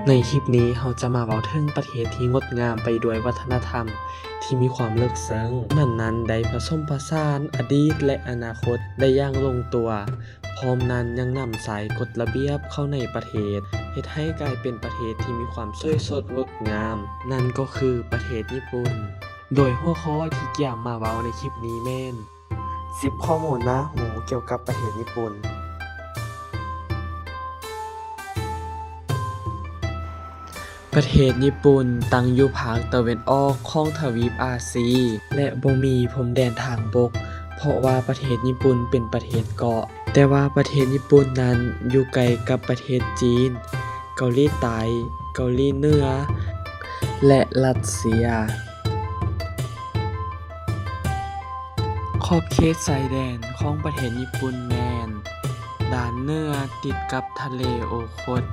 ໃນຄລິບນີ້ເຮົາຈະມາເວົ້າເຖິງປະເທດທີ່ງົດງາມໄປດ້ວຍວັດທະນະທຳທີ່ມີຄວາມເລິກເຊິ່ງ. ມັນນັ້ນໄດ້ປະສົມປະສານອະດີດ ແລະ ອະນາຄົດໄດ້ຢ່າງລົງຕົວ, ພ້ອມນັ້ນຍັງນຳໃຊ້ກົດລະບຽບເຂົ້າໃນປະເທດ, ເຮັດໃຫ້ກາຍເປັນປະເທດທີ່ມີຄວາມສວຍສົດງົດງາມ, ນັ້ນກໍຄືປະເທດຍີ່ປຸ່ນ. ໂດຍຫົວຂໍ້ທີ່ກຽມມາເວົ້າໃນຄລິບນີ້ແມ່ນ ສິບຂໍ້ມູນໜ້າຮູ້ກ່ຽວກັບປະເທດຍີ່ປຸ່ນ. ປະເທດຍີ່ປຸ່ນຕັ້ງຢູ່ພາກຕາເວັນອອກຂອງທະວີບອາຊີ ແລະ ບໍ່ມີພົມແດນທາງບົກ, ເພາະວ່າປະເທດຍີ່ປຸ່ນເປັນປະເທດເກາະ. ແຕ່ວ່າປະເທດຍີ່ປຸ່ນນັ້ນຢູ່ໃກ້ກັບປະເທດຈີນ, ເກົາຫຼີໃຕ້, ເກົາຫຼີເໜືອ ແລະ ຣັດເຊຍ. ຂອບເຂດຊາຍແດນຂອງປະເທດຍີ່ປຸ່ນແມ່ນ ດ້ານເໜືອຕິດກັບທະເລໂອຄົດ,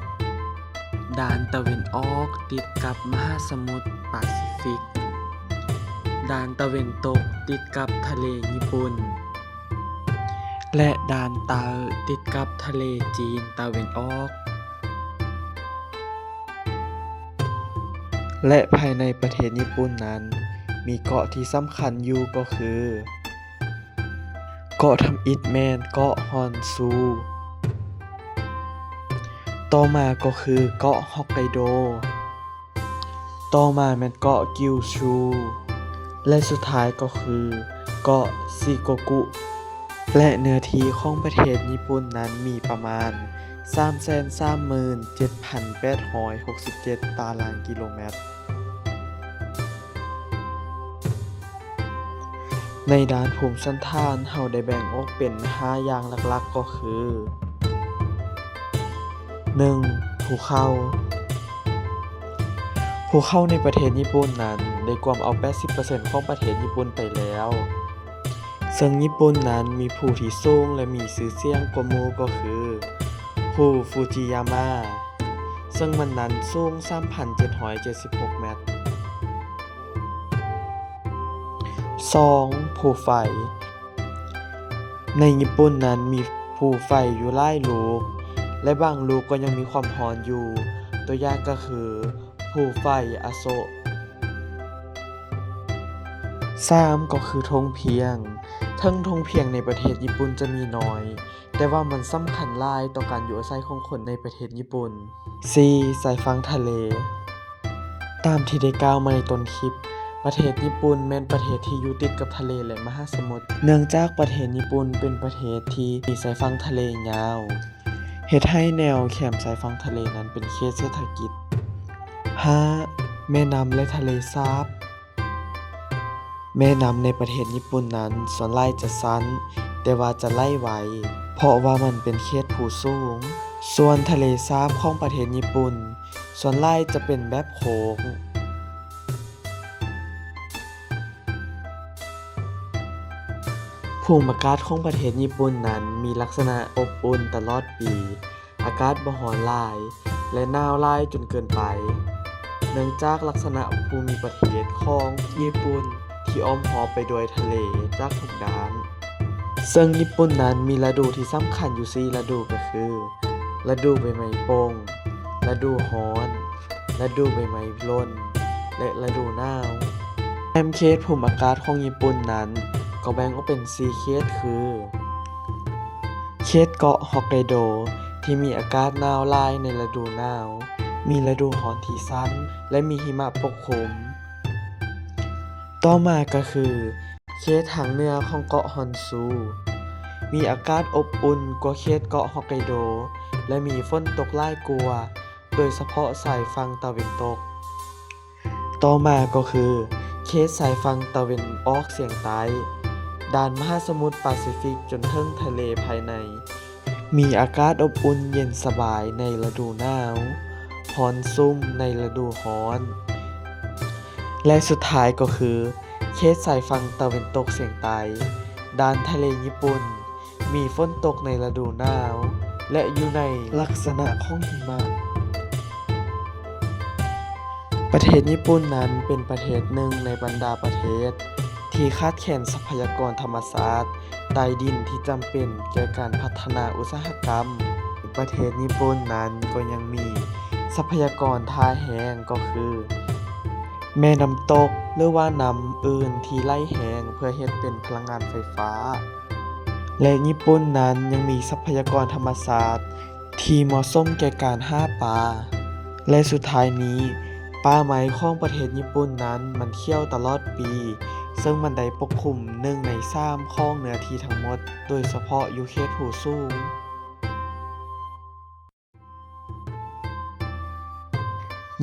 ດ້ານຕາເວັນອອກຕິດກັບມະຫາສະໝຸດປາຊີຟິກ, ດ້ານຕາເວັນຕົກຕິດກັບທະເລຍີ່ປຸ່ນ ແລະ ດ້ານໃຕ້ຕິດກັບທະເລຈີນຕາເວັນອອກ. ແລະ ພາຍໃນປະເທດຍີ່ປຸ່ນນັ້ນ ມີເກາະທີ່ສຳຄັນຢູ່ກໍຄື ເກາະທຳອິດແມ່ນເກາະຮອນຊູ, ຕໍ່ມາກໍຄືເກາະຮອກໄກໂດ, ຕໍ່ມາແມ່ນເກາະກິວຊູ ແລະ ສຸດທ້າຍກໍຄືເກາະຊີໂກກຸ. ແລະ ເນື້ອທີ່ຂອງປະເທດຍີ່ປຸ່ນນັ້ນມີປະມານ ສາມແສນສາມໝື່ນເຈັດພັນແປດຮ້ອຍຫົກສິບເຈັດ ຕາລາງກິໂລແມັດ. ໃນດ້ານພູມສັນຖານ ເຮົາໄດ້ແບ່ງອອກເປັນຫ້າຢ່າງຫຼັກໆ ກໍຄື ໜຶ່ງ ພູເຂົາ. ພູເຂົາໃນປະເທດຍີ່ປຸ່ນນັ້ນ ໄດ້ກວມເອົາແປດສິບເປີເຊັນຂອງປະເທດຍີ່ປຸ່ນໄປແລ້ວ, ເຊິ່ງຍີ່ປຸ່ນນັ້ນມີພູທີ່ສູງ ແລະ ມີຊື່ສຽງກວ່າໝູ່ກໍຄື ພູຟູຈິຍາມາ, ເຊິ່ງມັນນັ້ນສູງສາມພັນເຈັດຮ້ອຍເຈັດສິບຫົກແມັດ. ສອງ ພູໄຟ. ໃນຍີ່ປຸ່ນນັ້ນມີພູໄຟຢູ່ຫຼາຍລູກ ແລະ ບາງລູກກໍຍັງມີຄວາມຮ້ອນຢູ່, ຕົວຢ່າງກໍຄື ພູໄຟອາໂສກ. ສາມ ກໍຄືທົ່ງພຽງ. ເຖິງທົ່ງພຽງໃນປະເທດຍີ່ປຸ່ນຈະມີໜ້ອຍ, ແຕ່ວ່າມັນສຳຄັນຫຼາຍຕໍ່ການຢູ່ອາໄສຂອງຄົນໃນປະເທດຍີ່ປຸ່ນ. ສີ່ ຊາຍຝັ່ງທະເລ. ຕາມທີ່ໄດ້ກ່າວມາໃນຕົ້ນຄລິບ, ປະເທດຍີ່ປຸ່ນແມ່ນປະເທດທີ່ຢູ່ຕິດກັບທະເລ ແລະ ມະຫາສະໝຸດ. ເນື່ອງຈາກປະເທດຍີ່ປຸ່ນເປັນປະເທດທີ່ມີຊາຍຝັ່ງທະເລຍາວ, ເຮັດໃຫ້ແນວແຄມຊາຍຝັ່ງທະເລນັ້ນເປັນເຂດເສດຖະກິດ. ຫ້າ ແມ່ນ້ຳ ແລະ ທະເລສາບ. ແມ່ນ້ຳໃນປະເທດຍີ່ປຸ່ນນັ້ນສ່ວນຫຼາຍຈະສັ້ນ, ແຕ່ວ່າຈະໄຫຼໄວ, ເພາະວ່າມັນເປັນເຂດພູສູງ. ສ່ວນທະເລສາບຂອງປະເທດຍີ່ປຸ່ນ ສ່ວນຫຼາຍຈະເປັນແບບໂຄ້ງ. ພູມອາກາດຂອງປະເທດຍີ່ປຸ່ນນັ້ນມີລັກສະນະອົບອຸ່ນຕະຫຼອດປີ, ອາກາດບໍ່ຮ້ອນຫຼາຍ ແລະ ໜາວຫຼາຍຈົນເກີນໄປ, ເນື່ອງຈາກລັກສະນະພູມິປະເທດຂອງຍີ່ປຸ່ນທີ່ອ້ອມຮອບໄປດ້ວຍທະເລຈາກທຸກດ້ານ. ເຊິ່ງຍີ່ປຸ່ນນັ້ນມີລະດູທີ່ສຳຄັນຢູ່ສີ່ລະດູ ກໍຄື ລະດູໃບໄມ້ປົ່ງ, ລະດູຮ້ອນ, ລະດູໃບໄມ້ຫຼົ່ນ ແລະ ລະດູໜາວ. ແຖມເຂດພູມອາກາດຂອງຍີ່ປຸ່ນນັ້ນກໍແບ່ງອອກເປັນສີ່ເຂດຄື ເຂດເກາະຮອກໄກໂດ ທີ່ມີອາກາດໜາວຫຼາຍໃນລະດູໜາວ, ມີລະດູຮ້ອນທີ່ສັ້ນ ແລະ ມີຫິມະປົກຄຸມ. ຕໍ່ມາກໍຄື ເຂດທາງເໜືອຂອງເກາະຮອນຊູ ມີອາກາດອົບອຸ່ນກວ່າເຂດເກາະຮອກໄກໂດ ແລະ ມີຝົນຕົກຫຼາຍກວ່າ, ໂດຍສະເພາະຊາຍຝັ່ງຕາເວັນຕົກ. ຕໍ່ມາກໍຄື ເຂດຊາຍຝັ່ງຕາເວັນອອກສຽງໃຕ້, ດ້ານມະຫາສະໝຸດປາຊີຟິກຈົນເຖິງທະເລພາຍໃນ. ມີອາກາດອົບອຸ່ນເຢັນສະບາຍໃນລະດູໜາວ, ຮ້ອນຊຸ່ມໃນລະດູຮ້ອນ ແລະ ສຸດທ້າຍກໍຄື ເຂດຊາຍຝັ່ງຕາເວັນຕົກສຽງໃຕ້, ດ້ານທະເລຍີ່ປຸ່ນ, ມີຝົນຕົກໃນລະດູໜາວ ແລະ ຢູ່ໃນລັກສະນະຂອງຫິມະ. ປະເທດຍີ່ປຸ່ນນັ້ນເປັນປະເທດໜຶ່ງໃນບັນດາປະເທດທີ່ຂາດແຄນຊັບພະຍາກອນທຳມະຊາດໃຕ້ດິນທີ່ຈຳເປັນແກ່ການພັດທະນາອຸດສາຫະກຳ. ປະເທດຍີ່ປຸ່ນນັ້ນກໍຍັງມີ ຊັບພະຍາກອນທ່າແຮງກໍຄື ແມ່ນ້ຳຕົກ ຫຼືວ່ານ້ຳອື່ນທີ່ໄຫຼແຮງເພື່ອເຮັດເປັນພະລັງງານໄຟຟ້າ ແລະ ຍີ່ປຸ່ນນັ້ນຍັງມີຊັບພະຍາກອນທຳມະຊາດທີ່ເໝາະສົມແກ່ການຫາປາ ແລະ ສຸດທ້າຍນີ້ ປ່າໄມ້ຂອງປະເທດຍີ່ປຸ່ນນັ້ນມັນຂຽວຕະຫຼອດປີ ເຊິ່ງມັນໄດ້ປົກຄຸມໜຶ່ງໃນສາມຂອງເນື້ອທີ່ທັງໝົດ ໂດຍສະເພາະຢູ່ເຂດພູສູງ.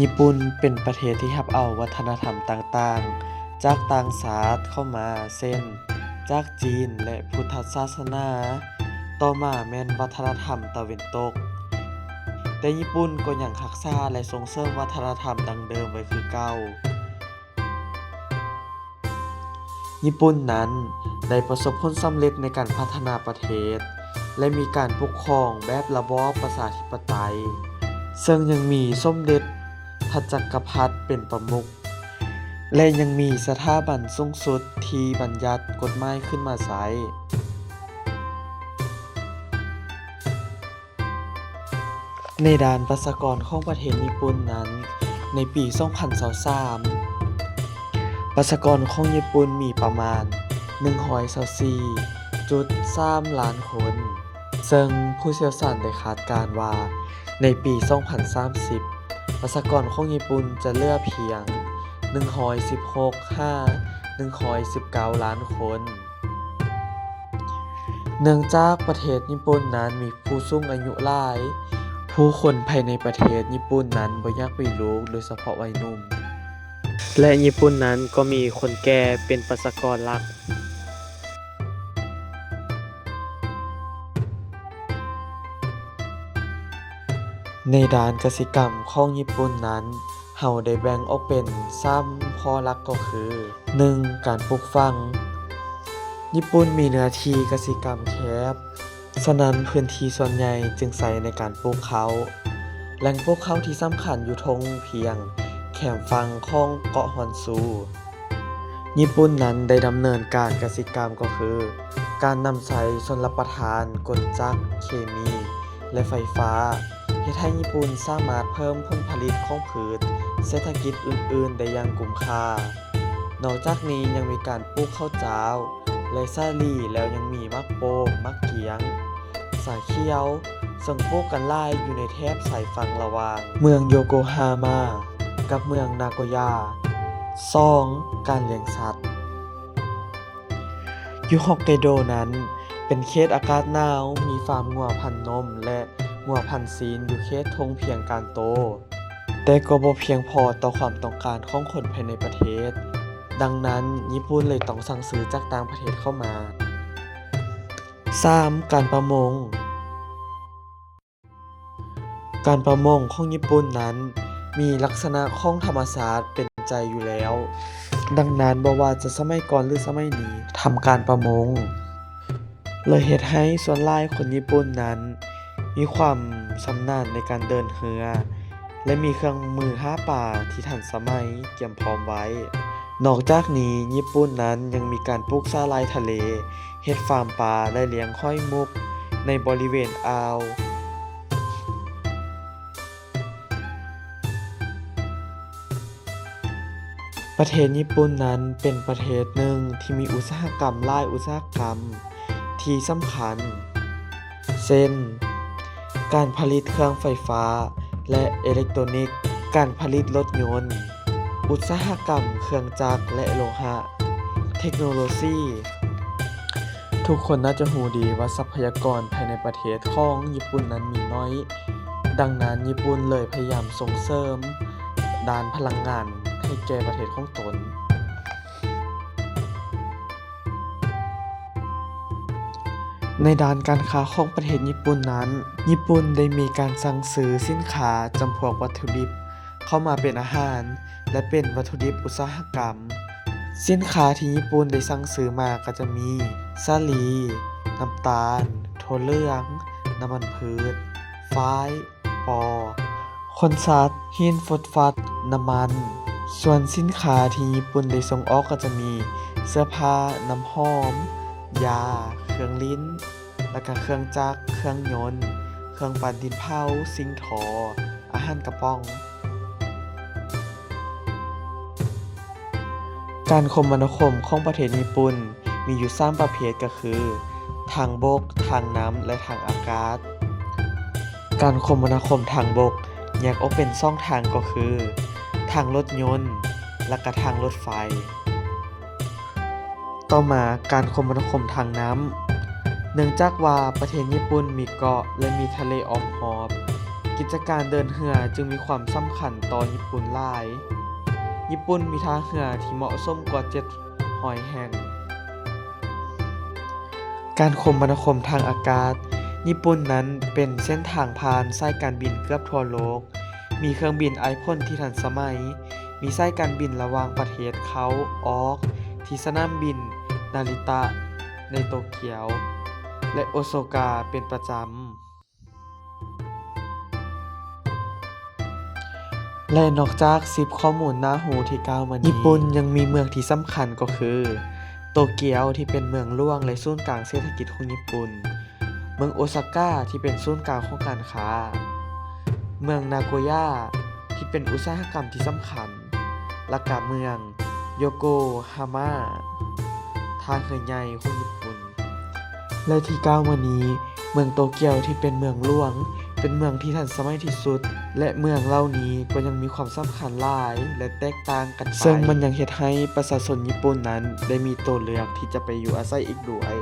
ຍີ່ປຸ່ນເປັນປະເທດທີ່ຮັບເອົາວັດທະນະທຳຕ່າງໆຈາກຕ່າງຊາດເຂົ້າມາ ເຊັ່ນ ຈາກຈີນ ແລະ ພຸດທະສາສະໜາ, ຕໍ່ມາແມ່ນວັດທະນະທຳຕາເວັນຕົກ, ແຕ່ຍີ່ປຸ່ນກໍຍັງຮັກສາ ແລະ ສົ່ງເສີມວັດທະນະທຳດັ້ງເດີມໄວ້ຄືເກົ່າ. ຍີ່ປຸ່ນນັ້ນໄດ້ປະສົບຜົນສຳເລັດໃນການພັດທະນາປະເທດ ແລະ ມີການປົກຄອງແບບລະບອບປະຊາທິປະໄຕ, ເຊິ່ງຍັງມີສົມເດັດພະຈັກກະພັດເປັນປະມຸກ ແລະ ຍັງມີສະຖາບັນສູງສຸດທີ່ບັນຍັດກົດໝາຍຂຶ້ນມາໃຊ້. ໃນດ້ານປະຊາກອນຂອງປະເທດຍີ່ປຸ່ນນັ້ນ, ໃນປີສອງພັນຊາວສາມ ປະຊາກອນຂອງຍີ່ປຸ່ນມີປະມານໜຶ່ງຮ້ອຍຊາວສີ່ຈຸດສາມລ້ານຄົນ, ເຊິ່ງຜູ້ຊ່ຽວຊານໄດ້ຄາດການວ່າ ໃນປີສອງພັນສາມສິບ ປະຊາກອນຂອງຍີ່ປຸ່ນຈະເຫຼືອພຽງໜຶ່ງຮ້ອຍສິບຫົກຫາໜຶ່ງຮ້ອຍສິບເກົ້າລ້ານຄົນ. ເນື່ອງຈາກປະເທດຍີ່ປຸ່ນນັ້ນມີຜູ້ສູງອາຍຸຫຼາຍ, ຜູ້ຄົນພາຍໃນປະເທດຍີ່ປຸ່ນນັ້ນບໍ່ຢາກມີລູກ, ໂດຍສະເພາະໄວໜຸ່ມ ແລະ ຍີ່ປຸ່ນນັ້ນກໍມີຄົນແກ່ເປັນປະຊາກອນຫຼັກ. ໃນດ້ານກະສິກຳຂອງຍີ່ປຸ່ນນັ້ນ, ເຮົາໄດ້ແບ່ງອອກເປັນສາມຂໍ້ຫຼັກກໍຄື ໜຶ່ງ ການປູກຝັງ. ຍີ່ປຸ່ນມີເນື້ອທີ່ກະສິກຳແຄບ, ສະນັ້ນພື້ນທີ່ສ່ວນໃຫຍ່ຈຶ່ງໃຊ້ໃນການປູກເຂົ້າ. ແຫຼ່ງປູກເຂົ້າທີ່ສຳຄັນຢູ່ທົ່ງພຽງແຄມຝັ່ງຂອງເກາະຮອນຊູ. ຍີ່ປຸ່ນນັ້ນໄດ້ດຳເນີນການກະສິກຳກໍຄື ການນຳໃຊ້ຊົນລະປະທານ, ກົນຈັກ, ເຄມີ ແລະ ໄຟຟ້າ, ເຮັດໃຫ້ຍີ່ປຸ່ນສາມາດເພີ່ມຜົນຜະລິດຂອງພືດເສດຖະກິດອື່ນໆໄດ້ຢ່າງກຸ້ມຄ່າ. ນອກຈາກນີ້ຍັງມີການປູກເຂົ້າຈ້າວ ແລະ ສາລີ, ແລ້ວຍັງມີໝາກໂປ່ງ, ໝາກກຽງ, ຊາຂຽວ, ເຊິ່ງປູກກັນຫຼາຍຢູ່ໃນແຖບຊາຍຝັ່ງລະຫວ່າງເມືອງໂຍໂກຮາມາກັບເມືອງນາໂກຍ່າ. ສອງ ການລ້ຽງສັດ. ຢູ່ຮອກໄກໂດນັ້ນເປັນເຂດອາກາດໜາວ, ມີຟາມງົວພັນນົມ ແລະ ງົວພັນຊີນຢູ່ເຂດທົ່ງພຽງການໂຕ, ແຕ່ກໍບໍ່ພຽງພໍຕໍ່ຄວາມຕ້ອງການຂອງຄົນພາຍໃນປະເທດ. ດັ່ງນັ້ນ, ຍີ່ປຸ່ນເລີຍຕ້ອງສັ່ງຊື້ຈາກຕ່າງປະເທດເຂົ້າມາ. ສາມ ການປະມົງ. ການປະມົງຂອງຍີ່ປຸ່ນນັ້ນມີລັກສະນະຂອງທຳມະຊາດເປັນໃຈຢູ່ແລ້ວ. ດັ່ງນັ້ນ, ບໍ່ວ່າຈະສະໄໝກ່ອນ ຫຼື ສະໄໝນີ້ ທຳການປະມົງ ເລີຍເຮັດໃຫ້ສ່ວນຫຼາຍຄົນຍີ່ປຸ່ນນັ້ນມີຄວາມຊຳນານໃນການເດີນເຮືອ ແລະ ມີເຄື່ອງມືຫາປາທີ່ທັນສະໄໝກຽມພ້ອມໄວ້. ນອກຈາກນີ້, ຍີ່ປຸ່ນນັ້ນຍັງມີການປູກສາຫຼ່າຍທະເລ, ເຮັດຟາມປາ ແລະ ລ້ຽງຫອຍມຸກໃນບໍລິເວນອ່າວ. ປະເທດຍີ່ປຸ່ນນັ້ນເປັນປະເທດໜຶ່ງທີ່ມີອຸດສາຫະກຳຫຼາຍອຸດສາຫະກຳທີ່ສຳຄັນ ເຊັ່ນ ການຜະລິດເຄື່ອງໄຟຟ້າ ແລະ ເອເລັກໂຕນິກ, ການຜະລິດລົດຍົນ, ອຸດສາຫະກຳເຄື່ອງຈັກ ແລະ ໂລຫະ, ເທັກໂນໂລຊີ. ທຸກຄົນໜ້າຈະຮູ້ດີວ່າຊັບພະຍາກອນພາຍໃນປະເທດຂອງຍີ່ປຸ່ນນັ້ນມີໜ້ອຍ, ດັ່ງນັ້ນ, ຍີ່ປຸ່ນເລີຍພະຍາຍາມສົ່ງເສີມດ້ານພະລັງງານໃຫ້ແກ່ປະເທດຂອງຕົນ. ໃນດ້ານການຄ້າຂອງປະເທດຍີ່ປຸ່ນນັ້ນ, ຍີ່ປຸ່ນໄດ້ມີການສັ່ງຊື້ສິນຄ້າຈຳພວກວັດຖຸດິບເຂົ້າມາເປັນອາຫານ ແລະ ເປັນວັດຖຸດິບອຸດສາຫະກຳ. ສິນຄ້າທີ່ຍີ່ປຸ່ນໄດ້ສັ່ງຊື້ມາກໍຈະມີ ສາລີ, ນ້ຳຕານ, ຖົ່ວເຫຼືອງ, ນ້ຳມັນພືດ, ຝ້າຍ, ປໍ, ຂົນສັດ, ຫີນຟົດຟັດ, ນ້ຳມັນ. ສ່ວນສິນຄ້າທີ່ຍີ່ປຸ່ນໄດ້ສົ່ງອອກກໍຈະມີ ເສື້ອຜ້າ, ນ້ຳຫອມ, ຢາ, ເຄື່ອງຫຼິ້ນ, ແລ້ວກະເຄື່ອງຈັກ, ເຄື່ອງຍົນ, ເຄື່ອງປັ້ນດິນເຜົາ, ສິ່ງທໍ, ອາຫານກະປ໋ອງ. ການຄົມມະນາຄົມຂອງປະເທດຍີ່ປຸ່ນມີຢູ່ສາມປະເພດ ກໍຄື ທາງບົກ, ທາງນ້ຳ ແລະ ທາງອາກາດ. ການຄົມມະນາຄົມທາງບົກແຍກອອກເປັນສອງທາງ ກໍຄື ທາງລົດຍົນ ແລະ ກະທາງລົດໄຟ. ຕໍ່ມາ ການຄົມມະນາຄົມທາງນ້ຳ. ເນື່ອງຈາກວ່າປະເທດຍີ່ປຸ່ນມີເກາະ ແລະ ມີທະເລອ້ອມຮອບ, ກິດຈະການເດີນເຮືອຈຶ່ງມີຄວາມສຳຄັນຕໍ່ຍີ່ປຸ່ນຫຼາຍ. ຍີ່ປຸ່ນມີທ່າເຮືອທີ່ເໝາະສົມກວ່າເຈັດຮ້ອຍແຫ່ງ. ການຄົມມະນາຄົມທາງອາກາດ. ຍີ່ປຸ່ນນັ້ນເປັນເສັ້ນທາງຜ່ານສາຍການບິນເກືອບທົ່ວໂລກ. ມີເຄື່ອງບິນອ້າຍພົນທີ່ທັນສະໄໝ, ມີສາຍການບິນລະຫວ່າງປະເທດເຂົ້າອອກທີ່ສະໜາມບິນນາຣິຕະໃນໂຕກຽວ ແລະ ໂອຊາກາເປັນປະຈຳ. ແລະ ນອກຈາກສິບຂໍ້ມູນໜ້າຮູ້ທີ່ກ່າວມານີ້, ຍີ່ປຸ່ນຍັງມີເມືອງທີ່ສຳຄັນກໍຄື ໂຕກຽວ ທີ່ເປັນເມືອງຫຼວງ ແລະ ສູນກາງເສດຖະກິດຂອງຍີ່ປຸ່ນ, ເມືອງໂອຊາກາ ທີ່ເປັນສູນກາງຂອງການຄ້າ, ເມືອງນາໂກຍ່າ ທີ່ເປັນອຸດສາຫະກຳທີ່ສຳຄັນ ແລະ ກະເມືອງໂຢໂກຮາມາ ທ່າເຮືອໃຫຍ່ຂອງຍີ່ປຸ່ນ. ແລະ ທີ່ກ່າວມານີ້, ເມືອງໂຕກຽວທີ່ເປັນເມືອງຫຼວງ ເປັນເມືອງທີ່ທັນສະໄໝທີ່ສຸດ ແລະ ເມືອງເຫຼົ່ານີ້ກໍຍັງມີຄວາມສຳຄັນຫຼາຍ ແລະ ແຕກຕ່າງກັນໄປ, ເຊິ່ງມັນຍັງເຮັດໃຫ້ປະຊາຊົນຍີ່ປຸ່ນນັ້ນໄດ້ມີໂຕເລືອກທີ່ຈະໄປຢູ່ອາໄສອີກດ້ວຍ.